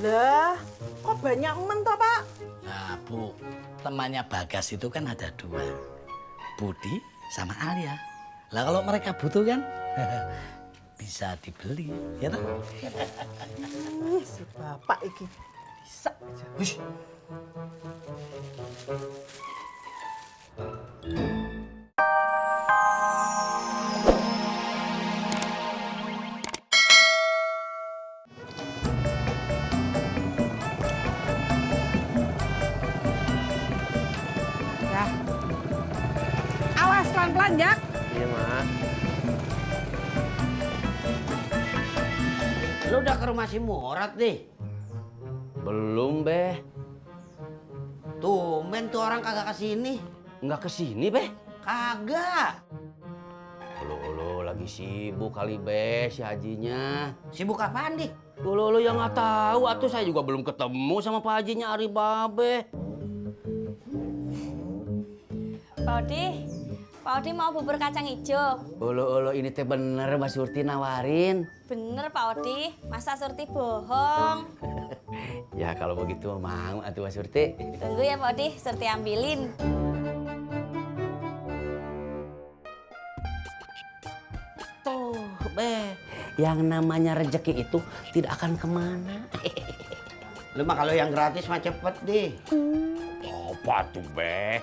Lah, kok banyak toh, Pak? Nah, Bu, temannya Bagas itu kan ada dua. Budi sama Alia. Lah kalau mereka butuh kan bisa dibeli, ya toh? Si bapak iki bisa aja. Hush. Ya. Awas pelan-pelan, Jak. Iya, Mak. Lu udah ke rumah si Murad deh. Belum, Beh. Tumben tuh orang kagak kesini. Nggak kesini, Beh. Kagak. Lu lagi sibuk kali, Beh, si Hajinya. Sibuk apaan deh? Lu yang nggak tahu, atuh saya juga belum ketemu sama Pak Hajinya Ari Babe. Pak Odi mau bubur kacang hijau. Ulu ini teh bener Mbak Surti nawarin. Bener Pak Odi, masa Surti bohong? Ya kalau begitu mau atuh Mbak Surti. Tunggu ya Pak Odi, Surti ambilin. Tuh, Beh, yang namanya rezeki itu tidak akan kemana. Lu mah kalau yang gratis mah cepet deh. Apa tuh, Beh?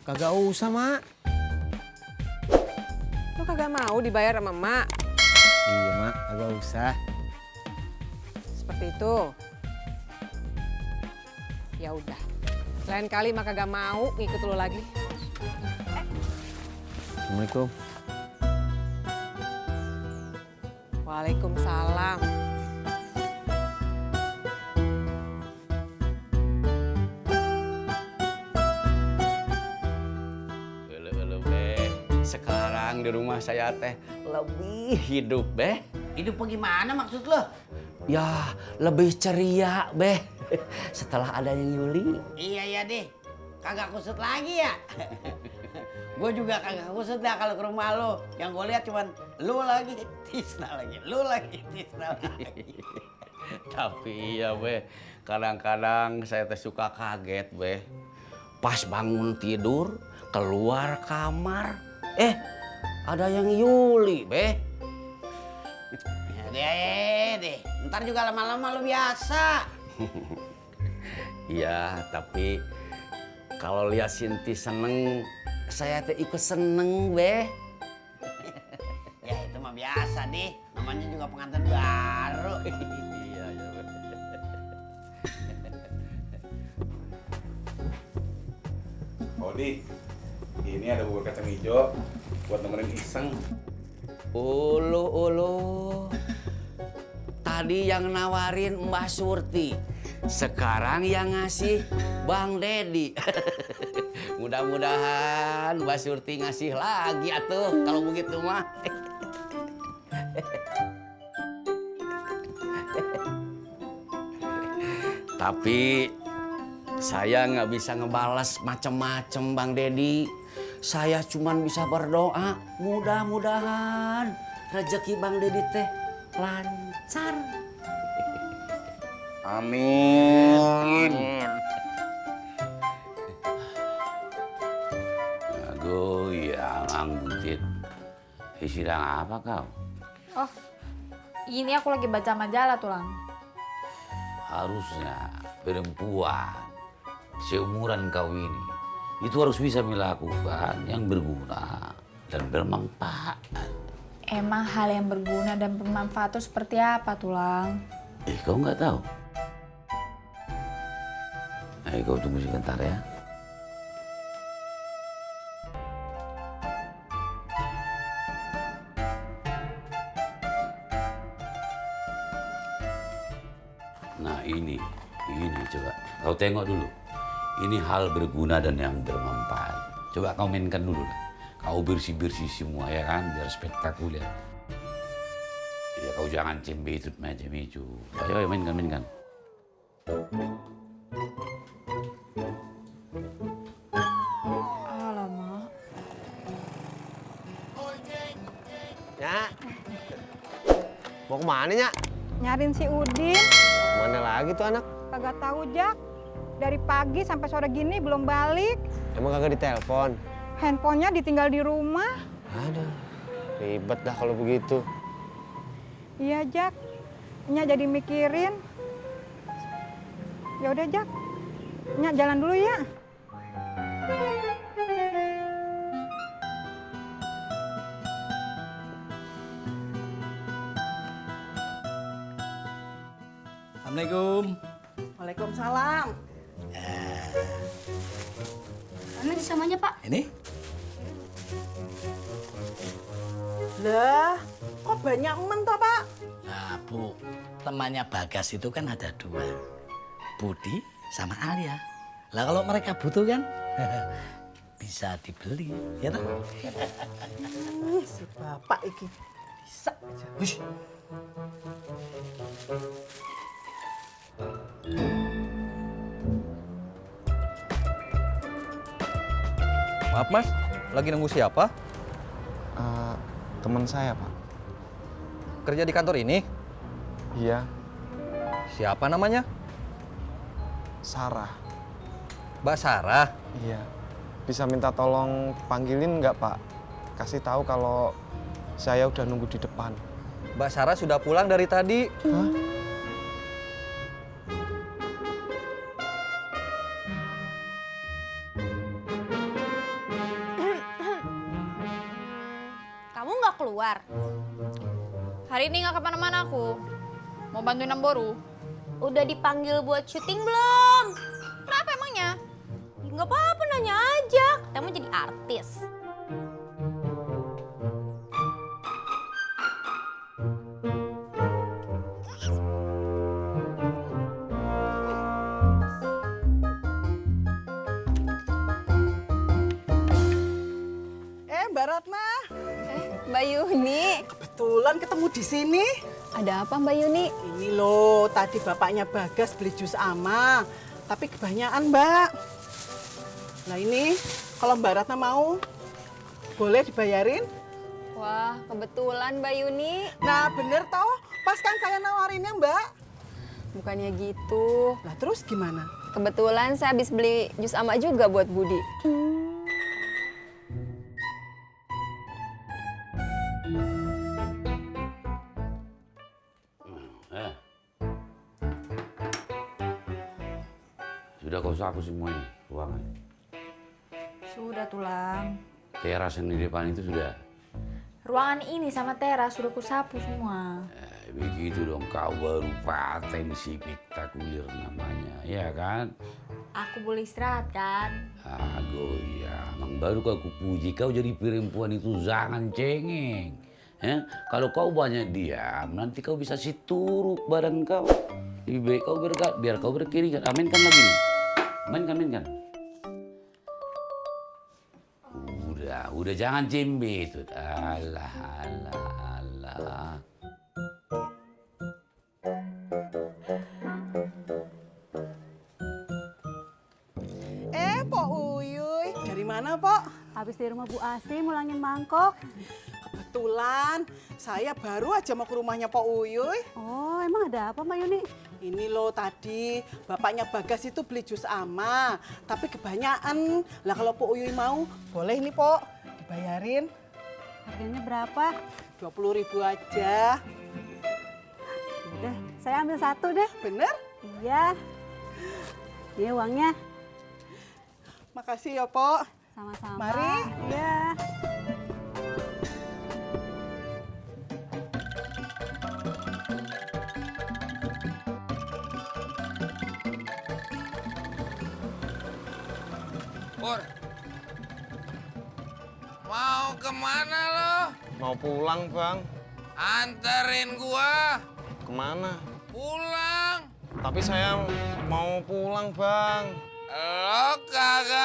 Kagak usah, Mak. Lu kagak mau dibayar sama Mak? Iya, Mak, kagak usah. Seperti itu. Ya udah. Lain kali Mak kagak mau ngikut lu lagi. Assalamualaikum. Waalaikumsalam. Ulu, Beh. Sekarang di rumah saya teh lebih hidup, Beh. Hidup bagaimana maksud lo? Ya, lebih ceria, Beh. Setelah adanya Yuli. Iya deh. Kagak kusut lagi ya? Gue juga kagak kusut dah kalau ke rumah lo. Yang gue lihat cuman lu lagi, Tisna lagi, lu lagi, Tisna lagi. Tapi iya, Beh. Kadang-kadang saya teh suka kaget, Beh. Pas bangun tidur, keluar kamar. Ada yang Yuli, Beh. Ya deh. Ntar juga lama-lama lu biasa. Iya, tapi kalau lihat Sinti seneng, saya teh ikut seneng, Beh. Ya itu mah biasa deh. Namanya juga pengantin baru. Iya, Beh. Odi, ini ada bubur kacang hijau buat nemenin iseng. Ulu. Tadi yang nawarin Mbak Surti. Sekarang yang ngasih Bang Dedi. Mudah-mudahan Mbak Surti ngasih lagi atuh kalau begitu mah. Tapi saya nggak bisa ngebalas macem-macem Bang Dedi. Saya cuman bisa berdoa, mudah-mudahan rezeki Bang Dedi teh lancar. Amin. Aduh, ya nganggutin. Sidang apa kau? Oh, ini aku lagi baca majalah tulang. Harusnya perempuan seumuran kau ini itu harus bisa melakukan yang berguna dan bermanfaat. Emang hal yang berguna dan bermanfaat itu seperti apa tulang? Kau nggak tahu? Kau tunggu sebentar ya. Nah ini coba. Kau tengok dulu. Ini hal berguna dan yang bermanfaat. Coba kau mainkan dulu lah. Kau bersih-bersih semua ya kan, biar spektakuler. kau jangan cembetut macam itu. Ayo mainkan. Alamak. Nyak. Mau kemana, Nyak? Nyariin si Udin. Mana lagi tuh anak? Kagak tahu, Jak. Dari pagi sampai sore gini belum balik. Emang kagak ditelepon? Handphonenya ditinggal di rumah. Aduh, ribet dah kalau begitu. Iya, Jak. Nya jadi mikirin. Ya udah, Jak. Nya jalan dulu ya. Assalamualaikum. Waalaikumsalam. Mana disamanya, Pak? Ini? Lah, kok banyak toh, Pak? Nah, Bu, temannya Bagas itu kan ada dua. Budi sama Alia. Lah kalau mereka butuh kan bisa dibeli, ya toh? Si bapak iki bisa aja. Hush. Maaf mas, lagi nunggu siapa? Teman saya, Pak. Kerja di kantor ini? Iya, Siapa namanya? Sarah. Mbak Sarah. Iya. Bisa minta tolong panggilin nggak, Pak? Kasih tahu kalau saya udah nunggu di depan. Mbak Sarah sudah pulang dari tadi. Hah? Kamu nggak keluar? Hari ini nggak kemana-mana aku. Mau bantuin Namboru. Udah dipanggil buat syuting belum? Kenapa emangnya? Ya, nggak apa-apa, nanya aja. Kamu jadi artis. Mbak Ratna. Mbak Yuni. Kebetulan ketemu di sini. Ada apa Mbak Yuni? Ini loh, tadi bapaknya Bagas beli jus ama. Tapi kebanyakan, Mbak. Nah ini, kalau Mbak Ratna mau, boleh dibayarin? Wah, kebetulan Mbak Yuni. Nah bener toh, pas kan saya nawarinnya, Mbak. Bukannya gitu. Lah terus gimana? Kebetulan saya habis beli jus ama juga buat Budi. Sudah kau sapu semua ini ruangan. Sudah tulang. Teras yang di depan itu sudah. Ruangan ini sama teras sudah kusapu semua. Begitu dong, kau baru paten spektakuler namanya, ya kan? Aku boleh istirahat kan? Goya, emang baru kau puji kau jadi perempuan itu jangan cengeng. Kalau kau banyak diam, nanti kau bisa situruk badan kau. Lebih baik kau bergerak, biar kau berkeringat. Amin kan lagi nih? Mainkan. Udah jangan cembetut. Alah. Pok Uyuy. Dari mana, Pok? Habis dari rumah Bu Asi, mulangin mangkok. Kebetulan, saya baru aja mau ke rumahnya Pok Uyuy. Oh, emang ada apa Mbak Yuni? Ini loh tadi, bapaknya Bagas itu beli jus ama. Tapi kebanyakan. Lah kalau Pok Uyuy mau, boleh nih Pok, dibayarin. Harganya berapa? 20.000 aja. Udah, saya ambil satu deh. Bener? Iya. Ini uangnya. Makasih ya Pok. Sama-sama. Mari. Iya. Pur, mau kemana lo? Mau pulang, Bang. Anterin gua. Kemana? Pulang. Tapi saya mau pulang, Bang. Lo kagak